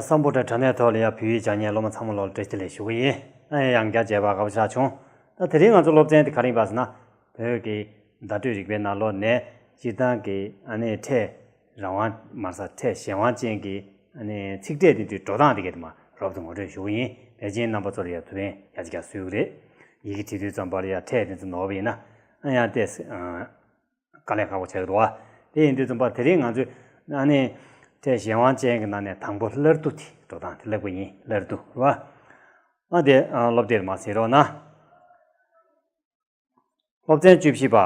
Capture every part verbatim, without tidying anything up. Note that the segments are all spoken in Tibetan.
སམ་བྷོ་ཊ་དྲ་གནས་ཐོག་ལ་ཡང་བོད་ཡིག་སྦྱང་མཁན་སློབ་མ་ཚང་མ་ལོག་ལ་བཀྲ་ཤིས་བདེ་ལེགས་ཞུ་གི་ཡིན། ཨ་ཡང་བསྐྱར་མཇལ་བར་དགའ་པོ་ཆགས་བྱུང་། ད་དེ་རིང་ང་ཚོ་སློབ་ཚན་དེ་ག་རེ་ཡིན་པ་ཟེར་ན། བོད་ཀྱི་བརྡ་སྤྲོད་རིག་པའི་ནང་ལོགས་ནས་སྤྱིར་བཏང་གི་ཨ་ནི་ཕྲད་རང་དབང་མ་ཟད་ཕྲད་གཞན་དབང་ཅན་གྱི་ཨ་ནི་ཚིག་ཕྲད་དེ་ཚོའི་འགྲོ་སྟངས་དེ་གའི་དེ་མར་རོབ་ཏུ་ངོ་སྤྲོད་ཞུ་གི་ཡིན། ཕལ་ཆེར་རྣམ་པ་ཚོ་ལ་ཡང་ཐུགས་ཕན་ཡ་གཅིག་ཀྱང་གསོས་ཀྱི་རེད། ཡི་གེ་བྲིས་དུས་ཙམ་པ་ལ་ཡང་ཕྲད་དེ་ཚོ་ནོར་བ་ཡིན་ན་ཨ་ཡང་ཏོག་ཙམ་དཀའ་ལས་ཁག་པོ་ཆགས་ཀྱི་འདུག་བ། དེ་ཡིན་དུས་ཙམ་པ་དེ་རིང་ང་ཚོས་ཨ་ནི་ཕྲད་གཞན་དབང་ཅན་གྱི་ནང་ནས་དང་པོ་སླར་བསྡུ་དེ་འགྲོ་སྟངས་དེ་བསླབ་ཀྱི་ཡིན། སླར་བསྡུ་རེད་བ། ཨ་དེ་ཨ་སློབ་དེབ་མར་གཟིགས་རོགས་གནང་། སློབ་ཚན་བཅུ་བཞི་པ།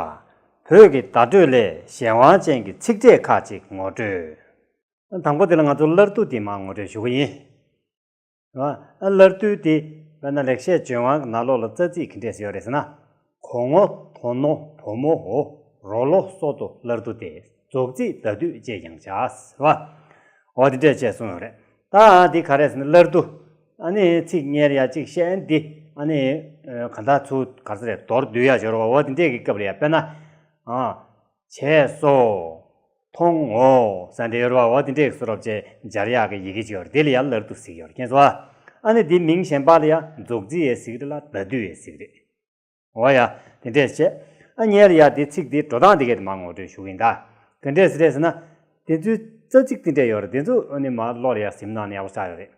བོད་ཀྱི་བརྡ་སྤྲོད་ལས་གཞན་དབང་ཅན་གྱི་ཚིག་ཕྲད་ཁག་ཅིག་ངོ་སྤྲོད། དང་པོ་དེ་ལ་ང་ཚོ་སླར་བསྡུ་དེ་མར་ངོ་སྤྲོད་ཞུ་གི་ཡིན། ཨ་སླར་བསྡུ་དེ་དཔེར་ན་ལེགས་བཤད་ལྗོན་དབང་གི་ནང་ལོགས་ལ་རྩ་ཚིག་ག་འདྲས་ཡོད་རེད་ཟེར་ན། གོ་ངོ་དོ་ནོ་བུ་མོའོ། རོ་ལོ་སོ་དོ་སླར་བསྡུ་སྟེ། རྫོགས་ཚིག་ཟླ་སྡུད་ཅེས་ཀྱང་བྱ། ཟེར་བ། འོ་དེ་འདྲས་བྱས་གསུངས་ཡོད་རེད། ད་འདི་ག་རེ་ཟེར་ན་སླར་བསྡུ། ཨ་ནི་ཚིག་སྔོན་ལ་ཡ་གཅིག་བཤད་འདི་ཨ་ནི་ག་ད་ཚུར་ག་ཚོད་རེད་མདོར་བསྡུས་ཡ་སྦྱོར་བ། འོ་དེ་འདྲས་ཀྱི་སྐབས་ལ་ཡ་དཔེར་ན། ཨ། བྱས་སོ། མཐོང་ངོ་ཟེར་འདྲ་ཡོད་རེད་བ། འོ་དེ་འདྲས་སུ་རོབ་ཅེས་སྦྱར་ཡག་གི་ཡི་གེ་ཅིག་ཡོད་རེད། དེ་ལ་ཡང་སླར་བསྡུ་ཟེར་གྱི་ཡོད་རེད། མཁྱེན་སོང་ཨ། ཨ་ནི་འདི་མིང་གཞན་པ་ལ་ཡང་རྫོགས་ཚིག་ཡང་ཟེར་གྱི་རེད་ལ་བརྡ་བསྡུས་ཡང་ཟེར་གྱི་རེད། འོ་ཡ། དེ་འདྲས་བྱས། ཨ་སྔོན་ལ་ཡང་དེ་ཚིག་དེ་འགྲོ་སྟངས་དེ་གས་དེ་མར་ངོ་སྤྲོད་ཞུ་གི་ཡིན་ད། ག་འདྲས་ཟེར་རེད་ཟེར་ན། དེ་ཚོའི་རྩ་ཚིག་དེ་འདྲས་ཡོད་རེད། དེ་ཚོ་ཨ་ནི་མར་བློ་ལ་ཡང་གཟིམ་གནང་ནས་ཡག་པོ་ཆགས་ཡོད་རེད།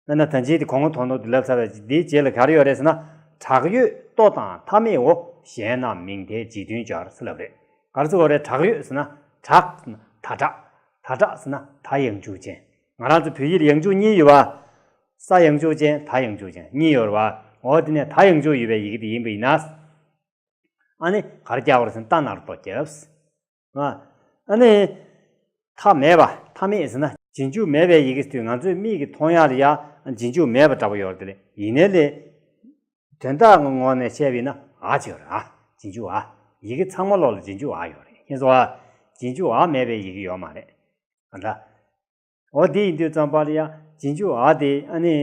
དཔེར་ན་ད་ཅི་དེ་གོ་ངོ་དོ་ནོ་དེ་ལབ་ཚར་བས། དེའི་རྗེས་ལ་ག་རེ་ཡོད་རེད་ཟེར་ན། དྲག་ཡོད་ལྟོ་དང་མཐའ་མེད་འོ། གཞན་རྣམས་མིང་མཐའི་རྗེས་མཐུན་སྦྱར་ཟེར་ལབ་རེད། ག་རེ་ཟེར་བ་རེད། དྲག་ཡོད་ཟེར་ན་དྲག་ཟེར་ན་ད་དྲག་ད་དྲག་ཟེར་ན་ད་ཡང་འཇུག་ཅན། ང་རང་ཚོ་བོད་ཡིག་ལ་ཡང་འཇུག་གཉིས་ཡོད་བ། ས་ཡང་འཇུག་ཅན་ད་ཡང་འཇུག་ཅན་གཉིས་ཡོད་རེད་བ། འོ་དེ་ནས་ད་ཡང་འཇུག་ཡོད་པའི་ཡི་གེ་དེ་ཡིན་པ་ཡིན་ན། ཨ་ནི་ག་རེ་རྒྱག་དགོས་རེད་ཟེར་ན་རྟ་ནར་ལྟོ་རྒྱབ། ཨ་ནི། མཐའ་མེད་པ། མཐའ་མེད་ཟེར་ན་རྗེས་འཇུག་མེད་པའི་ཡི་གེ་ཟེར་དུས་ང་ཚོའི་མིག་གིས་མཐོང་ཡག་ལ་ཡ་རྗེས་འཇུག་མེད་པ་འདྲ་པོ་ཡོད་རེད་དེ། ཡིན་ནའི་ལས། དོན་དག་ངོས་ནས་བཤད་པ་ཡིན་ན་འ་ཅིག་ཡོད་རེད། འ། རྗེས་འཇུག་འ། ཡི་གེ་ཚང་མ་ལོག་ལ་རྗེས་འཇུག་འ་ཡོད་རེད། མཁྱེན་སོང་ཨ། རྗེས་འཇུག་འ་མེད་པའི་ཡི་གེ་ཡོད་མ་རེད། ཨ་འདྲ། འོ་དེ་ཡིན་དུས་ཙམ་པ་ལ་ཡ་རྗེས་འཇུག་འ་དེ་ཨ་ནི།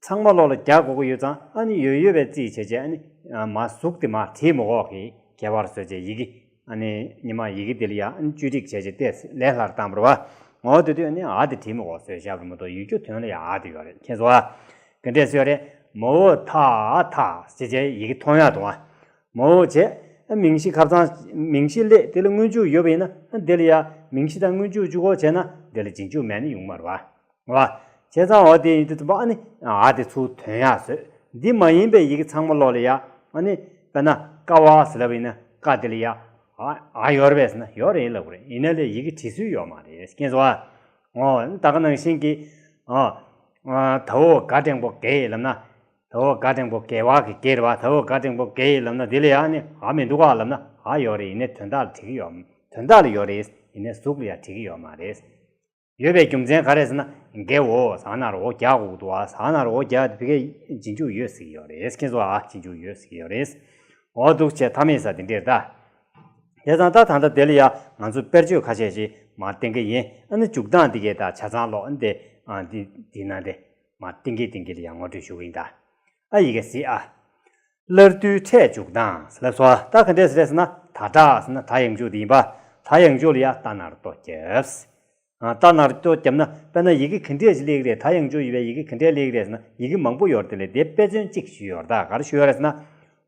ཚང་མ་ལོག་ལ་རྒྱག་དགོས་ཀྱི་ཡོད་ཙང་ཨ་ནི་ཡོད་ཡོད་པའི་རྩིས་བྱས་བྱས་ཨ་ནི། མ་གཟུགས་དེ་མ་བྲིས་མི་དགོས་ཀྱི་ཁྱད་པར་བཟོས་བྱས་ཡི་གེ། ཨ་ནི་ཉི་མ་ཡི་གེ་དེ་ལ་ཡ་ཨ་ནི་བཅོས་སྒྲིག་བྱས་བྱས་ཏོག་ཙམ་ལས་སླ་བཏང་བ་རེད་བ། འོ་དེ་དུས་ཨ་ནི་འ་དེ་བྲིས་མི་དགོས་བཟོས་བཞག་པ་རེད་མ་གཏོགས་ཡོད་རྒྱུ་དོན་ལ་ཡ་འ་དེ་ཡོད་རེད། མཁྱེན་སོང་ཨ། ག་འདྲས་བཟོས་རེད། མ་འོ་ཐ་ཐ་ཟེར་བྱས་ཡི་གེ་མཐོང་ཡག་འདུག་ཨ། མ་འོ་བྱས། མིང་གཞི་ཁ་སང་མིང་གཞི་སླེབས་དེ་ལ་སྔོན་འཇུག་ཡོད་པ་ཡིན་ན་དེ་ལ་ཡ་མིང་གཞི་དང་སྔོན་འཇུག་གཅིག་པོ་བྱས་ན་དེ་ལ་རྗེས་འཇུག་མེད་ན་ཡོང་མ་རེད་བ། བ། བྱས་ཙང་འོ་དེ་ཡིན་དུས་ཙམ་པ་ཨ་ནི་འ་དེ་ཚུར་དོན་ཡག་བཟོས། འདི་མ་ཡིན་པའི་ཡི་གེ་ཚང་མ་ལོག་ལ་ཡ་ཨ་ནི་དཔེར་ན་ཀ་བ་ཟེར་ལབ་པ་ཡིན་ན་ཀ་དེ་ལ་ཡ་འ་ཡོད་རེད་པས་ཟེར་ན་ཡོད་རེད་ལབ་དགོས་རེད། ཡིན་ན་ལས་ཡི་གེ་བྲིས་སྲོལ་ཡོད་མ་རེད། མཁྱེན་སོང་ཨ། འོ་ད་ག་ནང་བཞིན་གྱི་འོ་ད་འོ་ག་འགྲེང་པོ་གེ་ལབ་ན། ད་འོ་ག་འགྲེང་པོ་གེ་བ་གི་གེ་རེད་བ། ད་འོ་ག་འགྲེང་པོ་གེ་ལབ་ན་དེ་ལ་ཡ་ཨ་ནི་འ་མི་འདུག་ག་ལབ་ན་འ་ཡོད་རེད། ཡིན་ནའི་དོན་དག་ལ་བྲིས་ཀྱི་ཡོད། དོན་དག་ལ་ཡོད་རེད། ཡིན་ནའི་གཟུགས་ལ་ཡ་བྲིས་ཀྱི་ཡོད་མ་རེད། ཡོད་པའི་རྒྱུ་མཚན་ག་རེ་ཟེར་ན་གེའོ་ཟེར་ན་རོ་རྒྱག་དགོས་འདུག་བ། ཟེར་ན་རོ་རྒྱག་དེ་ཕ་གིའི་རྗེས་འཇུག་ཡོད་ཟེར་གྱི་ཡོད་རེད། མཁྱེན་སོང་ཨ། རྗེས་འཇུག་ཡོད་ཟེར་གྱི་ཡོད་རེད། འོ་འདུག་བྱས་མཐའ་མེད་ས་དེ་འདྲས་ད། བྱས་ཙང་ད་ད་ལྟ་དེ་ལ་ཡ་ང་ཚོ་དཔེར་བརྗོད་ཁ་ཤས་ཤིག་མར་བསྟན་གྱི་ཡིན། ཨ་ནི་འཇུག་སྟངས་འདི་གས་ད་ཆ་ཚང་ཀློག་ཨ་ནི་དེ་ཨ་འདི་འདི་ན་དེ་མར་བསྟན་གྱི་བསྟན་གྱི་ལ་ཡ་ངོ་སྤྲོད་ཞུ་གི་ཡིན་ད། ཨ་ཡི་གེ་གཟིགས་ཨ། སླར་བསྡུའི་ཕྲད་འཇུག་སྟངས་ལབ་སོང་ཨ། ད་ག་འདྲས་རེད་ཟེར་ན་ད་དྲག་ཟེར་ན་ད་ཡང་འཇུག་འདི་ཡིན་པ། ད་ཡང་འཇུག་ལ་ཡ་རྟ་ནར་ལྟོ་རྒྱབ། ཨ། རྟ་ནར་ལྟོ་རྒྱབ་ན་དཔེར་ན་ཡི་གེ་ག་འདྲས་ཞིག་སླེབས་ཀྱི་རེད། ད་ཡང་འཇུག་ཡོད་པའི་ཡི་གེ་ག་འདྲས་སླེབས་ཀྱི་རེད་ཟེར་ན་ཡི་གེ་མང་པོ་ཡོད་རེད་དེ་ལས་དེ་དཔེ་མཚོན་གཅིག་ཞུས་ཡོད་རེད། ད་ག་རེ་ཞུས་ཡོད་རེད་ཟེར་ན།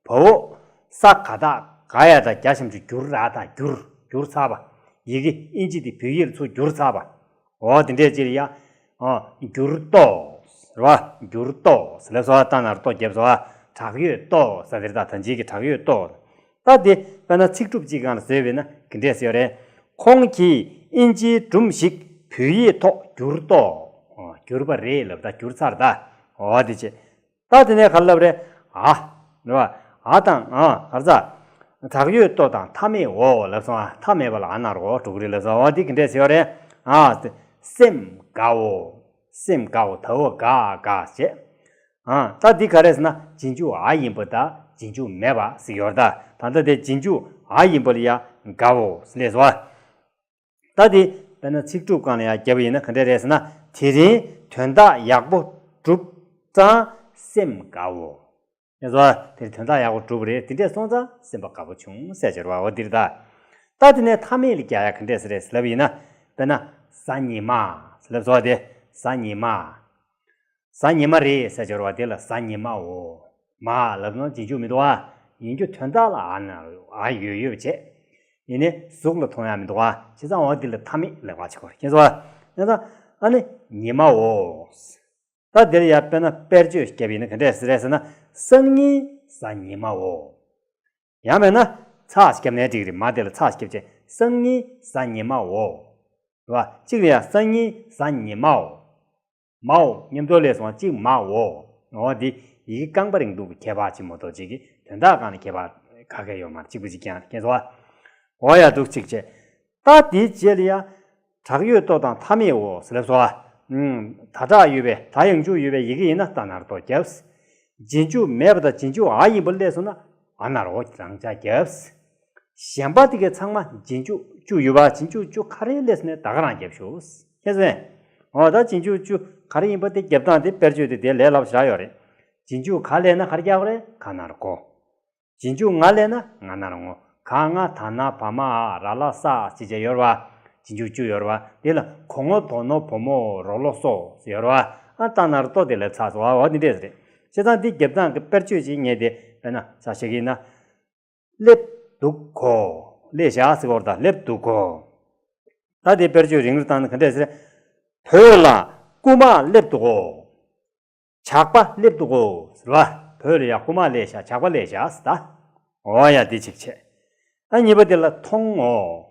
བ་འོ། ས་ག་བཏགས་ག་ཡ་བཏགས་རྒྱ་ཞབས་ཀྱུ་གྱུ་ར་བཏགས་གྱུར། གྱུར་ཚར་བ། ཡི་གེ་ཨིན་ཇི་དེ་བོད་ཡིག་ལ་ཚུར་བསྒྱུར་ཚར་བ། འོ་དེ་འདྲས་ཅིག་ལ་ཡ། ཨ། འགྱུར་ལྟོ། རེད་བ། འགྱུར་ལྟོ་ཟེར་ལབ་སོང་བ། རྟ་ནར་ལྟོ་རྒྱབ་སོང་བ། དྲག་ཡོད་ལྟོ་ཟེར་དེ་རེད། ད་ད་ཅིག་གི་དྲག་ཡོད་ལྟོ། ད་དེ་དཔེར་ན་ཚིག་གྲུབ་གཅིག་སྒང་ལ་བཟོས་པས་ན་ག་འདྲས་ཟེར་བ་རེད། ཁོང་གིས་ཨིན་ཇིའི་སྒྲུང་ཞིག་བོད་ཡིག་ཐོག་བསྒྱུར་ཏོ། ཨོ། བསྒྱུར་པ་རེད་ལབ། ད་བསྒྱུར་ཚར་ད། འོ་དེ་བྱས། ད་དེ་ནས་ག་རེ་ལབ་རེད། འ། རེད་བ། འ་དང་འ་ག་རེ་ཟ། དྲག་ཡོད་ལྟོ་དང་མཐའ་མེད་འོ་ལབ་སོང་ཨ། མཐའ་མེད་པ་ལ་འ་ན་རོ་འགྲོ་གི་རེད་ལབ་སོང་། འོ་དེ་ག་འདྲས་ཟེར་བ་རེད། འ། སེམས་དགའ་འོ། སེམས་དགའ་འོ། ད་འོ་དགའ་དགའ་བྱས། འ། ད་འདི་ག་རེ་ཟེར་ན་རྗེས་འཇུག་འ་ཡིན་པ་དང་རྗེས་འཇུག་མེད་པ་ཟེར་ཡོད་རེད་ད། ད་ལྟ་དེ་རྗེས་འཇུག་འ་ཡིན་པ་ལ་ཡ་དགའ་འོ་ཟེར་ལབ་སོང་ཨ། ད་དེ་དཔེར་ན་ཚིག་གྲུབ་སྒང་ལ་ཡང་བརྒྱབ་པ་ཡིན་ན་ག་འདྲ་རེད་ཟེར་ན། དེ་རིང་དོན་དག་ཡག་པོ་གྲུབ་ཙང་སེམས་དགའ་འོ། ཡ་སོ། དེ་རིང་དོན་དག་ཡག་པོ་གྲུབ་པ་རེད། དེ་འདྲས་སོང་ཙང་སེམས་པ་དགའ་པོ་བྱུང་ཟེར་བྱས་རེད་བ། འོ་འདིར་ད། ད་དེ་ནས་མཐའ་མེད་ལ་རྒྱག་ཡ་ག་འདྲས་ཟེར་རེད་ཟེར་ལབ་པ་ཡིན་ན། དཔེར་ན་གཟའ་ཉི་མ་ཟེར་ལབ་སོང་བ་དེ། གཟའ་ཉི་མ། གཟའ་ཉི་མ་རེད་ཟེར་སྦྱོར་བ་དེ་ལ་གཟའ་ཉི་མའོ། མ་ལབ་ན་རྗེས་འཇུག་མི་འདུག་ཨ། ཡིན་རྒྱུ་དོན་དག་ལ་ཨ་ན་ཨ་ཡོད་ཡོད་པ་བྱས། ཡིན་ནའི་གཟུགས་ལ་མཐོང་ཡ་མི་འདུག་ཨ། བྱས་ཙང་འོ་དེ་ལ་མཐའ་མེད་ལབ་པ་བྱེད་དགོས་རེད། ཁྱེད་ཚོ་ཨ། ཡང་ད་ཨ་ནི་ཉི་མའོ། ད་འདིར་ཡ་དཔེར་ན་དཔེར་བརྗོད་བརྒྱབ་ཡིན་ན་ག་འདྲས་ཟེར་རེད་ཟེར་ན། སང་ཉིན་གཟའ་ཉི་མའོ། ཡང་མེད་ན་ཚེག་བརྒྱབ་ནའི་འགྲིག་རེད། མ་དེ་ལ་ཚེག་བརྒྱབ་བྱས་སང་ཉིན་གཟའ་ཉི་མའོ། རེད་བ། གཅིག་ལ་ཡ་སང་ཉིན་གཟའ་ཉི་མའོ། མའོ་མཉམ་དུ་ལས་སོང་གཅིག་མའོ། འོ་འདི་ཡི་གེ་རྐང་པ་རིང་ཐུང་གི་ཁྱད་པར་ཅིག་མ་གཏོགས་གཅིག་གི་དོན་དག་སྒང་ནས་ཁྱད་པར་ག་གེ་ཡོད་མ་རེད། གཅིག་པ་གཅིག་རྐྱང་རེད། ཁྱེད་ཚོ་ཨ། འོ་ཡ་འདུག་གཅིག་བྱས། ད་དེའི་རྗེས་ལ་ཡ། དྲག་ཡོད་ལྟོ་དང་མཐའ་མེད་འོ་ཟེར་ལབ་སོང་ཨ། ཨུམ། ད་དྲག་ཡོད་པའི་ད་ཡང་འཇུག་ཡོད་པའི་ཡི་གེ་ཡིན་ན་ད་ན་རོ་ལྟོ་བརྒྱབ། རྗེས་འཇུག་མེད་པ་དང་རྗེས་འཇུག་ཨ་ཡིན་པ་སླེབས་སོང་ན་ཨ་ན་རོ་རང་འཇགས་བརྒྱབ། གཞན་པ་དེ་གའི་ཚང་མ་རྗེས་འཇུག་བཅུ་ཡོད་པ་རྗེས་འཇུག་བཅུ་ག་རེ་སླེབས་སོང་ན་ད་ག་རང་བརྒྱབ་ཤོག་ཁྱེད་ཚོས། འོ་ད་རྗེས་འཇུག་བཅུ་ག་རེ་ཡིན་པ་དེ་རྒྱབ་སྟངས་དེ་དཔེར་བརྗོད་དེ་དེ་ལས་སླ་པོ་ཞེ་དྲག་ཡོད་རེད། རྗེས་འཇུག་ག་སླེབས་ན་ག་རེ་རྒྱག་དགོས་རེད། ག་ན་རོ་གོ། རྗེས་འཇུག་ང་སླེབས་ན་ང་ན་རོ་ངོ། ག་ང་ད་ན་བ་མ་འ་ར་ལ་ས་ཅེས་བྱས་ཡོད་རེད་བ། རྗེས་འཇུག་བཅུ་ཡོད་རེད་བ། དེ་ལ་གོ་ངོ་དོ་ནོ་བོ་མོ་རོ་ལོ་སོ་ཡོད་རེད་བ། ཨ་ད་ན་རོ་ལྟོ་དེ་ལབ་ཚར་སོང་བ། འོ་འདི་འདྲས་རེད། བྱས་ཙང་འདི་རྒྱབ་སྟངས་ཀྱི་དཔེར་བརྗོད་ཅིག་ངས་དེ་དཔེར་ན་ཆ་བཞག་གི་ཡིན་ན། སླེབས་འདུག་གོ། སླེབས་བཞག་ཟེར་བ་རེད་ད། སླེབས་འདུག་གོ། ད་དེ་དཔེར་བརྗོད་རིང་རུ་བཏང་ན་ག་འདྲས་ཟེར། བོད་ལ་རྐུ་མ་སླེབས་འདུག་གོ། ཇག་པ་སླེབས་འདུག་གོ་ཟེར་བ། བོད་ལ་ཡ་རྐུ་མ་སླེབས་ཤག་ཇག་པ་སླེབས་ཤག་ཟེར་ད། འོ་ཡ་འདི་གཅིག་བྱས། ཨ་གཉིས་པ་དེ་ལ་མཐོང་ངོ་།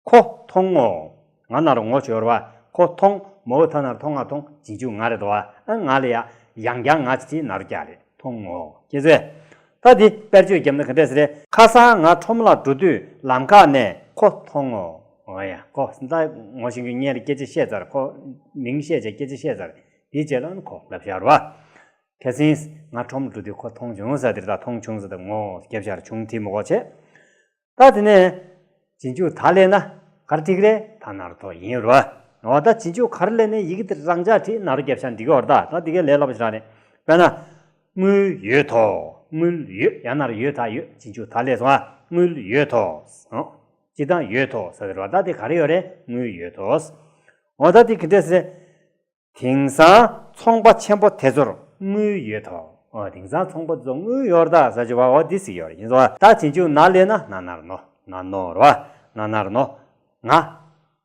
ཁོ་མཐོང་ངོ་། ང་ན་རོ་ངོ་ཞོར་བ། ཁོ་མཐོང་མོ་ཐ་ན་རོ་མཐོང་ང་མཐོང་རྗེས་འཇུག་ང་རེད་དོ། ཨ་ང་ལ་ཡ་ཡང་བསྐྱར་ང་ཅི་ཅི་ན་རོ་རྒྱག་རེད། མཐོང་ངོ་ཁྱེད་ཚོས། ད་འདི་དཔེར་བརྗོད་བརྒྱབ་ན་ག་འདྲས་ཟེར་རེད། ཁ་སང་ང་ཁྲོམ་ལ་འགྲོ་དུས་ལམ་ཁ་ནས་ཁོ་མཐོང་ངོ་། འོ་ཡ་ཁོ་ད་ངོ་ཤེས་མཁན་ལ་སྐད་ཆ་བཤད་ཚར། ཁོ་མིང་བཤད་བྱས་སྐད་ཆ་བཤད་ཚར། དེའི་རྗེས་ལ་ཁོ་ལབ་བཞག་རེད་བ། ཁ་སང་ང་ཁྲོམ་འགྲོ་དུས་ཁོ་མཐོང་བྱུང་ཟེར་དེ་རེད་ད། མཐོང་བྱུང་ཟེར་ད་ངོ་རྒྱབ་བཞག་རེད། བྱུང་དེ་མི་གོ་བྱས། ད་དེ་ནས་རྗེས་འཇུག་ད་སླེབས་ན་ག་རེ་འགྲིག་རེད། ད་ན་རོ་ཐོ་ཡིན་རོ། འོ་ད་རྗེས་འཇུག་ག་རེ་སླེབས་ནས་ཡི་གེ་དེ་རང་འཇགས་བྲིས་ན་རོ་རྒྱབ་ཤ་འགྲིག་གི་འོ་རེད་ད། ད་དེ་གའི་ལས་སླ་པོ་ཞིག་རག་རེད། དཔེར་ན། དངུལ་ཡོད་དོ། དངུལ་ཡོད་ཡང་ན་རོ་ཡོད་ད་ཡོད། རྗེས་འཇུག་ད་སླེབས་སོང་ཨ། དངུལ་ཡོད་དོ། ཨོ། སྤྱིར་བཏང་ཡོད་དོ་ཟེར་རོ། ད་དེ་ག་རེ་ཡོད་རེད། དངུལ་ཡོད་དོ། འོ་ད་དེ་ག་འདྲས་ཟེར། དེང་སང་ཚོང་པ་ཆེན་པོ་དེ་ཚོར་དངུལ་ཡོད་དོ། ཨོ་དེང་སང་ཚོང་པ་དེ་ཚོ་དངུལ་ཡོད་ད་ཟེར་གྱི་བ། འོ་འདི་ཟིག་ཡོད་རེད། ཡིན་ཙང་ད་རྗེས་འཇུག་ན་སླེབས་ན་ན་ན་རོ་ནོ། ན་ནོ་རེད་བ། ན་ན་རོ་ནོ། ང་།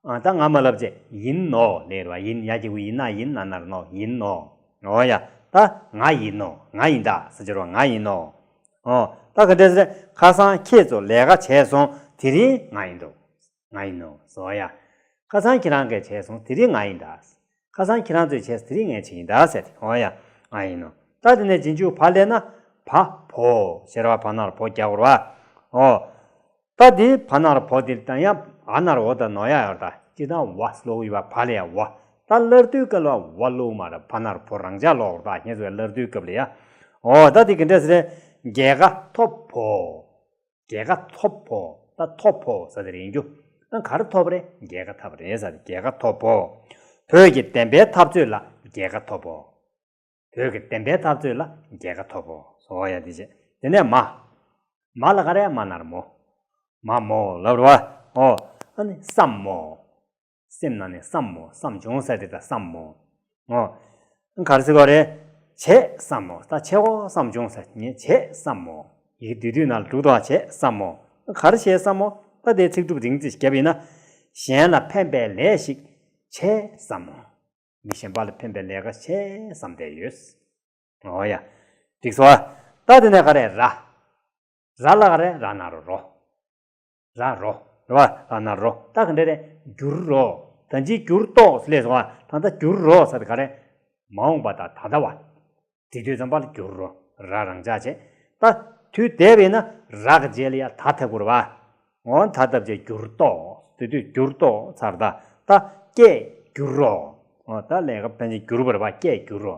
ཨ་ད་ང་མ་ལབ་ཅེས་ཡིན་ནོ་ལེ་རེད་བ། ཡིན་ཡ་གི་གུ་ཡིན་ན་ཡིན། ན་ན་རོ་ནོ་ཡིན་ནོ། འོ་ཡ་ད་ང་ཡིན་ནོ། ང་ཡིན་ད་ཟེར་གྱི་རེད་བ། ང་ཡིན་ནོ། ཨོ་ད་ག་འདྲས་ཟེར། ཁ་སང་ཁྱེད་ཚོ་ལས་ཀ་བྱས་སོང་དེ་རིང་ང་ཡིན་འདུག་ང་ཡིན་ནོ་ཟེར་བ་ཡ། ཁ་སང་ཁྱེད་རང་གིས་བྱས་སོང་དེ་རིང་ང་ཡིན་ད། ཁ་སང་ཁྱེད་རང་ཚོས་བྱས་སོང་དེ་རིང་ངས་བྱས་ཡིན་ད་ཟེར་ཏེ། འོ་ཡ། ང་ཡིན་ནོ། ད་དེ་ནས་རྗེས་འཇུག་བ་སླེབས་ན་བ་བོ་ཟེར་བ། བ་ན་རོ་བོ་རྒྱག་དགོས་རེད་བ། འོ། ད་དེ་བ་ན་རོ་བོ་དེ་ད་ཡང་ཨ་ན་རོ་འོ་ད་ནོ་ཡ་ཡོད་ད། སྤྱིར་བཏང་བ་ལོག་ཡོད་བ། བ་ལ་ཡ་བ། ད་སླར་བསྡུའི་སྐབས་ལ་བ་ལོག་མ་རེད། བ་ན་རོ་བོ་རང་འཇགས་ལོག་རེད་ད། ཁྱེད་ཚོས་སླར་བསྡུའི་སྐབས་ལ་ཡ། འོ་ད་དེ་ག་འདྲས་ཟེར། རྒྱལ་ཁ་ཐོབ་བོ། རྒྱལ་ཁ་ཐོབ་བོ། ད་ཐོབ་བོ་ཟེར་དེ་རེད་རྒྱུ། ད་ག་རེ་ཐོབ་རེད། རྒྱལ་ཁ་ཐོབ་རེད་ཟེར་ཏེ་རྒྱལ་ཁ་ཐོབ་བོ། བོད་ཀྱི་བདེན་པའི་འཐབ་རྩོད་ལ་རྒྱལ་ཁ་ཐོབ་བོ། བོད་ཀྱི་བདེན་པའི་འཐབ་རྩོད་ལ་རྒྱལ་ཁ་ཐོབ་བོ་ཟེར་བ་ཡ་དེ་བྱས། དེ་ནས་མ། མ་ལ་ག་རེ། མ་ན་རོ་མོ། མ་མོ་ལབ་རེད་བ། ཨོ། ཨ་ནི་བསམ་མོ། སེམས་ནང་ནས་བསམ་མོ། བསམ་བྱུང་ཟེར་དེ་ད་བསམ་མོ། ཨོ། ག་རེ་ཟེར་དགོས་རེད། བྱས་བསམ་མོ། ད་བྱས་འོ་བསམ་བྱུང་ཟེར་ངས་བྱས་བསམ་མོ། ཡི་གེ་བསྡུས་བསྡུས་ནང་ལ་འགྲོ་གི་འདུག་བ། བྱས་བསམ་མོ། ག་རེ་བྱས་བསམ་མོ། ད་དེའི་ཚིག་གྲུབ་རིང་ཙམ་ཞིག་བརྒྱབ་ཡིན་ན། གཞན་ལ་ཕན་པའི་ལས་ཤིག་བྱས་བསམ་མོ། མི་གཞན་པ་ལ་ཕན་པའི་ལས་ཀ་བྱས་བསམ་བསྡད་ཡོད། འོ་ཡ། འགྲིག་སོང་ཨ། ད་དེ་ནས་ག་རེ་ར། ར་ལ་ག་རེ། ར་ན་རོ་རོ། ར་རོ། རེད་བ། ར་ན་རོ། ད་ག་འདྲ་རེད། འགྱུར་རོ། ད་ཅི་འགྱུར་ཏོ་ཟེར་ལས་སོང་བ། ད་ལྟ་འགྱུར་རོ་ཟེར་དེ་ག་རེ། མ་འོངས་པ་དང་ད་ལྟ་བ། དེ་དུས་ཙམ་པ་ལ་འགྱུར་རོ། ར་རང་འཇགས་བྱས། ད་དུས་འདས་པས་ན་ར་གི་རྗེས་ལ་ཡ་ད་ཐེབས་དགོས་རེད་བ། འོ་ད་ཐབས་ཅེས་འགྱུར་ཏོ། དེ་དུས་འགྱུར་ཏོ་ཚར། ད་ད་སྐད་འགྱུར་རོ། འོ་ད་ལས་ཀ་ཕན་ཆད་འགྱུར་བ་རེད་བ། སྐད་འགྱུར་རོ།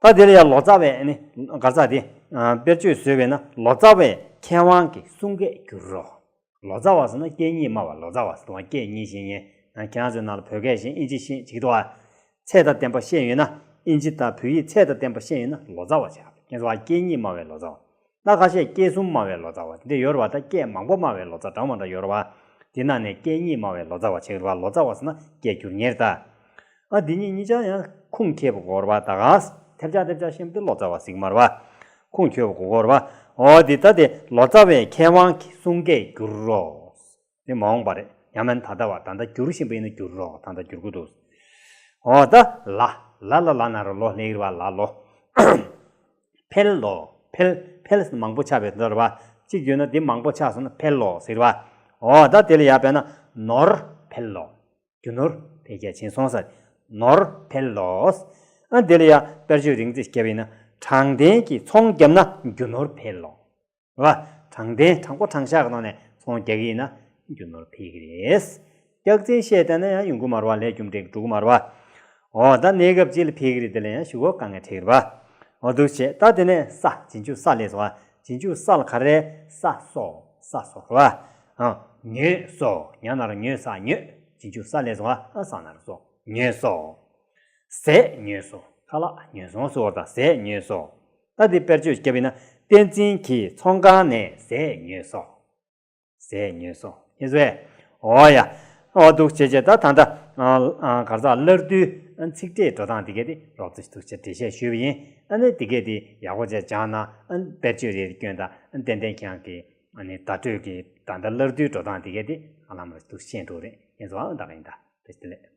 ད་དེ་ལ་ཡང་ལོ་ཙཱ་བས་ནི་གར་ཙ་དེ་དཔེར་བརྗོད་བཟོས་པས་ན། ལོ་ཙཱ་བས་མཁས་དབང་གི་གསུང་སྐད་བསྒྱུར་རོ། ལོ་ཙཱ་བ་ཟེར་ན་སྐད་གཉིས་སྨྲ་བ་ལོ་ཙཱ་བ་ཟེར་དུས་སྐད་གཉིས་ཤེས་མཁན། ཁྱེད་རང་ཚོའི་ནང་ལ་བོད་སྐད་ཤེས། ཨིན་ཇི་ཤེས་བྱེད་ཀྱི་འདུག་བ། ཚད་དང་ལྡན་པ་ཤེས་ཡོད་ན། ཨིན་ཇི་དང་བོད་ཡིག་ཚད་དང་ལྡན་པ་ཤེས་ཡོད་ན་ལོ་ཙཱ་བ་བྱ། ཁྱེད་ཚོ་བ་སྐད་གཉིས་སྨྲ་བའི་ལོ་ཙཱ་བ། ད་ཁ་ཤས་སྐད་གསུམ་སྨྲ་བའི་ལོ་ཙཱ་བ་འདི་ཡོད་རེད་བ། ད་སྐད་མང་པོ་སྨྲ་བའི་ལོ་ཙཱ་འདྲ་མི་འདྲ་ཡོད་རེད་བ། དེ་ནང་ནས་སྐད་གཉིས་སྨྲ་བའི་ལོ་ཙཱ་བ་ཆགས་རེད་བ། ལོ་ཙཱ་བ་ཟེར་ན་སྐད་སྒྱུར་མཁན་རེད་ད། ཨ་འདི་གཉིས་གཉིས་ཆ་ཡང་ཁུངས་འཁྱོལ་བ་དགོས་རེད་བ། ད་ག་ཐེབས་ཆག་ཐེབས་ཆག་ཤེས་པ་དེ་ལོ་ཙཱ་བ་ཟེར་གྱི་མ་རེད་བ། ཁུངས་འཁྱོལ་བ་དགོས་རེད་བ། འོ་འདི་ད་དེ་ལོ་ཙཱ་བའི་མཁས་དབང་གི་གསུང་སྐད་འགྱུར་རོ། དེ་མ་འོངས་པ་རེད། ཡང་མིན་ད་ལྟ་བ། ད་ལྟ་འགྱུར་བཞིན་པ་ཡིན་ན་འགྱུར་རོ། ད་ལྟ་འགྱུར་གྱི་འདུག། འོ་ད་ལ། ལ་ལ་ལ་ན་རོ་ལོ་ལེགས་རེད་བ། ལ་ལོ། འཕེལ་ལོ། འཕེལ། འཕེལ་ཟེར་ན་མང་པོ་ཆགས་པའི་དོན་རེད་བ། གཅིག་བརྗོད་ན་འདི་མང་པོ་ཆགས་སོང་ན་འཕེལ་ལོ་ཟེར་བ། འོ་ད་དེ་ལ་ཡ་དཔེར་ན་ནོར་འཕེལ་ལོ། རྒྱུ་ནོར་འཕེལ་རྒྱས་ཕྱིན་སོང་ཟེར། ནོར་འཕེལ་ལོ། ཨ་འདི་ལ་ཡ་དཔེར་བརྗོད་རིང་ཙམ་བརྒྱབ་པ་ཡིན་ན། དྲང་བདེན་གྱིས་ཚོང་བརྒྱབ་ན་རྒྱུ་ནོར་འཕེལ་ལོ། རེད་བ། དྲང་བདེན། དྲང་པོ་དྲང་བཞག་གི་ཐོག་ནས་ཚོང་རྒྱག་གི་ཡིན་ན་རྒྱུ་ནོར་འཕེལ་གི་རེད། སྐྱག་རྫུན་བཤད་བསྡད་ན་ཡང་ཡོང་གི་མ་རེད་བ། ལས་རྒྱུ་འབྲས་འགྲོ་གི་མ་རེད་བ། འོ་ད་གནས་སྐབས་གཅིག་ལ་འཕེལ་གི་རེད། དེ་ལ་ཡང་ཞུ་གོ་དཀའ་ངལ་འཕྲད་གི་རེད་བ། འོ་འདུག་བྱས། ད་དེ་ནས་ས། རྗེས་འཇུག་ས་སླེབས་སོང་བ། རྗེས་འཇུག་ས་ལ་ག་རེ། ས་སོ། ས་སོ་རེད་བ། ཨ། ཉོས་སོ། ཉ་ན་རོ་ཉོས། ས་ཉོས། རྗེས་འཇུག་ས་སླེབས་སོང་བ། ཨ། ས་ན་རོ་སོ། ཉོས་སོ། ཟས་ཉོས་སོ། ཁ་ལག་ཉོས་སོང་ཟེར་བ་དང་ཟས་ཉོས་སོ། ད་འདི་དཔེར་བརྗོད་བརྒྱབ་པ་ཡིན་ན། བསྟན་འཛིན་གྱིས་ཚོང་ཁང་ནས་ཟས་ཉོས་སོ། ཟས་ཉོས་སོ། ཤེས་སོང་ངས། འོ་ཡ། འོ་འདུག་བྱས་བྱས། ད་ད་ལྟ་ཨ་ཨ་ག་རེ་ཟེར། སླར་བསྡུའི་ཚིག་ཕྲད་འགྲོ་སྟངས་དེ་གས་དེ་རོབ་ཙམ་འདུག་བྱས་འགྲེལ་བཤད་ཞུས་པ་ཡིན། ཨ་ནི་དེ་གས་དེ་ཡག་པོ་བྱས་སྦྱངས་ན། ཨ་ནི་དཔེར་བརྗོད་རེ་སྐྱོན་དང་། ཨ་ནི་ཏན་ཏན་ཁྱེད་རང་གི་ཨ་ནི་བརྡ་སྤྲོད་ཀྱི་ད་ལྟ་སླར་བསྡུའི་འགྲོ་སྟངས་དེ་གས་དེ་ཧ་ལམ་འདུག་ཤེས་འགྲོ་རེད། ཡིན་སོང་ཨ། ད་ག་ཡིན་ད། བཀྲ་ཤིས་བདེ་ལེགས།